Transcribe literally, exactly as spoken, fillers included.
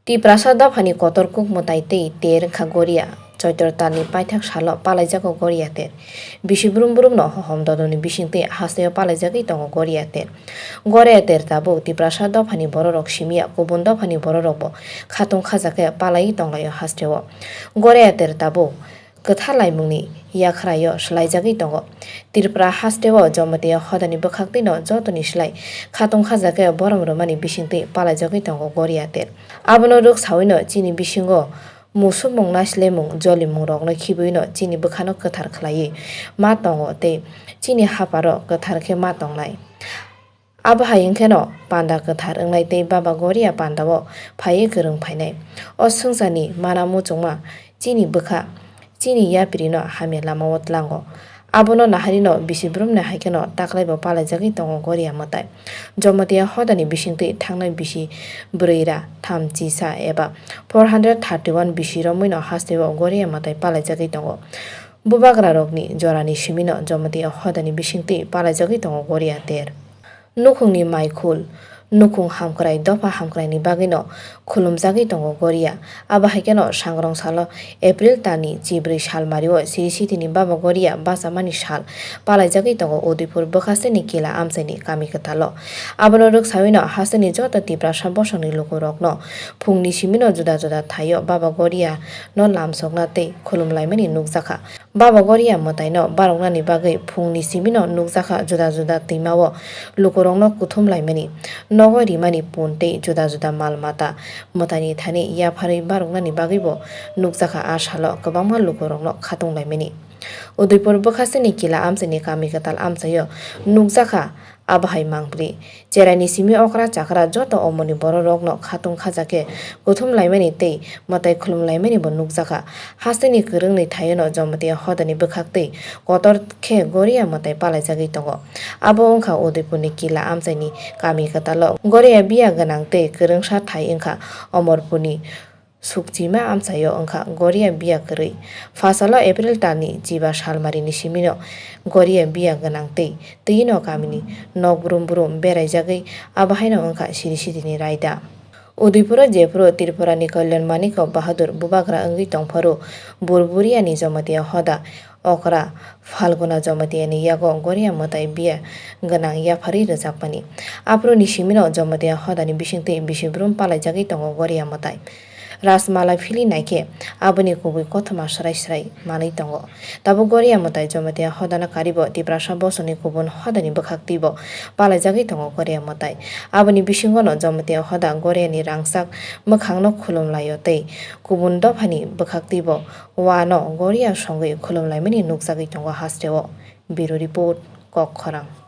Tiprasa dophani kotor kuk mwtai tei ter wngkha Goria. Choitro talni paithak salo palaijago Goria ter. Bisi brum brumno hohom dodoni bisingtwi hasteo palaijagwi tongo Goria ter. Goria ter tabuk Tiprasa dophani bororok simiya kubun dophani bororokbo khatung khajakhe palaiwi tonglaio hasteo. Goria ter tabuk kwthar laimungni yakhraio swlaijagwi tongo. Tripura hasteo Jamatia hodani bwkhaktwino jotoni slai khatung khajakhe borom rwmani bisingtwi palaijagwi tongo Goria ter. Abono rwksawino chini bisingo musukmung, naislemung, jolimungrokno khibiwino chini bwkhano kwthar khlaiwi ma tongo tei chini hapharo kwthar khe ma tongnai. Abo hai wngkheno panda kwthar wngnai tei Baba Goria pandao phaiwi kwrwng phainai. O swngcharni mana muchungma chini bwkha, chini yaprino hamya lamao tlango. Abono naharino bisi brumni hai kheno taklaibo palaijagwi tongo Goria mwtai. Jamatia hodani bisingtwi thangnai bisi bwrwi ra tham chisa eba four hundred thirty one bisi romwino hasteo Goria mwtai palaijagwi tongo. Bubagrarokni jorani simino Jamatia hodani bisingtwi palaijagwi tongo Goria ter. Nukhungni maikhul, nukhung hamkrai, dopha hamkraini bagwino khulumjagwi tongo Goria. Abo hai kheno sangrong salo April talni chibrwi salmario Sri Sitini Baba Goria bachamani sal palaijagwi tongo Udaipur bwkhasteni Kila amchaini kami kwtalo. Abono rwksawino hasteni joto Tiprasa bosongni lukurokno phungni simino juda juda thaio Baba Goria no lamsokna tei khulumlaimani nukjakha. Baba Goria mwtaino baroknani bagwi phungni simino nukjakha juda juda twimao lukurokno kuthum laimani, nogo rimani pun tei juda juda mal mata mwtaini thani yapharwi baroknani bagwibo nukjakha. A salo kwbangma lukurokno khatung laimani. Udaipur bwkhasteni Kila amchaini kami kwtal amchaio nukjakha. Abo hai mangpili. Cheraini simi okra chakra joto omorni bororokno khatung khajakhe kuthum laimani tei mwtai khulum laimani bo nukjakha. Hasteni kwrwngni thaiono Jamatia hodani bwkhaktwi kotor khe Goria mwtai palaijagwi tongo. Abo wngkha Udaipurni Kila amchaini kami kwtalo Goria biya gwnang tei kwrwngsa thai wngkha Omorpurni Sukchima amchaio wngkha Goria biya kwrwi. Phasalo April talni chiba salmarini simino Goria biya gwnang tei twino kamini nok brum brum beraijagwi abo haino wngkha Siri Sitini raida. Udaipuro jephuru Tripurani Kalyan Manikya Bahadur bubagra wngwi tongphuru Burburiani Jamatia hoda okra Phalguna Jamatiani yago Goria mwtai biya gwnang yapharwi rwjakmani. Aphuruni simino Jamatia hodani bisingtwi bisi brum palaijagwi tongo Goria mwtai. Rajmala phili naikhe aboni kubui kothoma srai srai manwi tongo. Tabuk Goria mwtai Jamatia hodano karibo Tiprasa bosongni kubun hodani bwkhaktwibo palaijagwi tongo Goria mwtai. Aboni bisingono Jamatia hoda Goriani rangchak mwkhangno khulumlaio tei kubun dophani bwkhaktwibo uano Goria songwi khulumlaimani nukjagwi tongo hasteo. Bureau Report, Kokkhorang.